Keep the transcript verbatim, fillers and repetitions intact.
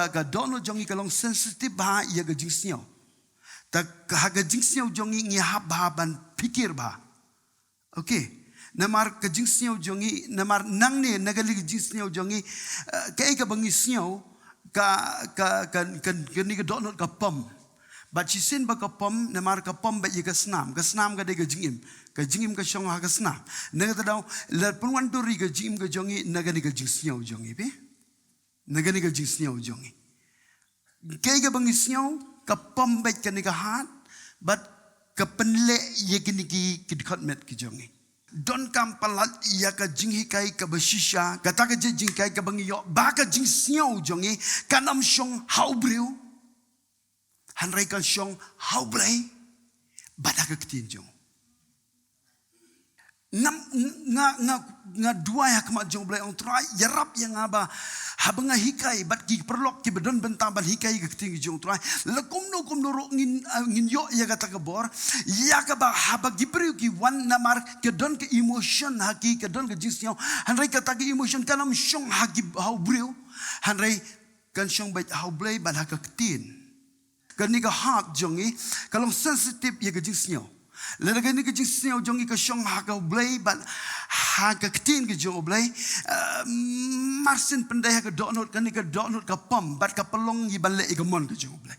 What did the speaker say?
ka dohnud jong ngi ka long sensitive bha ïa ka jingsngew. Ta ha ka jingsngew jong ngi ngi hap bha ban phikir bha. Okay. Namar ka jingsngew jong ngi, namar nangne na kane ka jingsngew jong ngi, eh, kaei kaba ngi sngew, ka, ka, ka, ka, kane ka dohnud ka pom. Bad shisien ba ka pom, namar ka pom beit ïa ka snam. Ka snam ka dei ka jingim. Ka jingim ka shong ha ka snam. Na kata ka daw, la pynwan duri ka jingim ka jong ngi, na kane ka jingsngew jong ngi, phi. Na kane ka jingsngew jong ngi. Kaei kaba ngi sngew, ka pom beit kane ka hat, bad ka pynleh ïa kine ki, ki dkhot met ki jong ngi. Donkam palat ïa ka jinghikai kaba shisha, kata ka jinghikai kaba ngi ïoh, ba ka jingsngew jong ngi, kan ym shong ha u briew. Hynrei kan shong ha u Blei, bad ha ka ktien jong u. Ngam, nga, nga, nga duwai ha khmat jong u Blei, ong Trai, ïarap ïa nga ba, haba nga hikai, bad ki paralok kiba don bynta ban hikai ka ktien jong u Trai. La kumno kumno ruh ngin, ah, ngin ïoh ïa kata ka bor, ïa kaba haba ki briew ki wan namar ka don ka emotion ha ki, ka don ka jingsngew. Hynrei kata ka emotion kan ym shong ha ki, ha u briew. Hynrei kan shong beit ha u Blei bad ha ka ktien. Kane ka hat jong ngi, ka long sensitive ïa ka jingsngew. Lada kane ka jingsngew jong ngi ka shong ha ka u Blei, bad ha ka ktien ka jong u Blei, eh, marsien pyndei ha ka dohnud, kane ka dohnud ka pom, bad ka pynlong ïa ban leh ïa ka mon ka jong u Blei.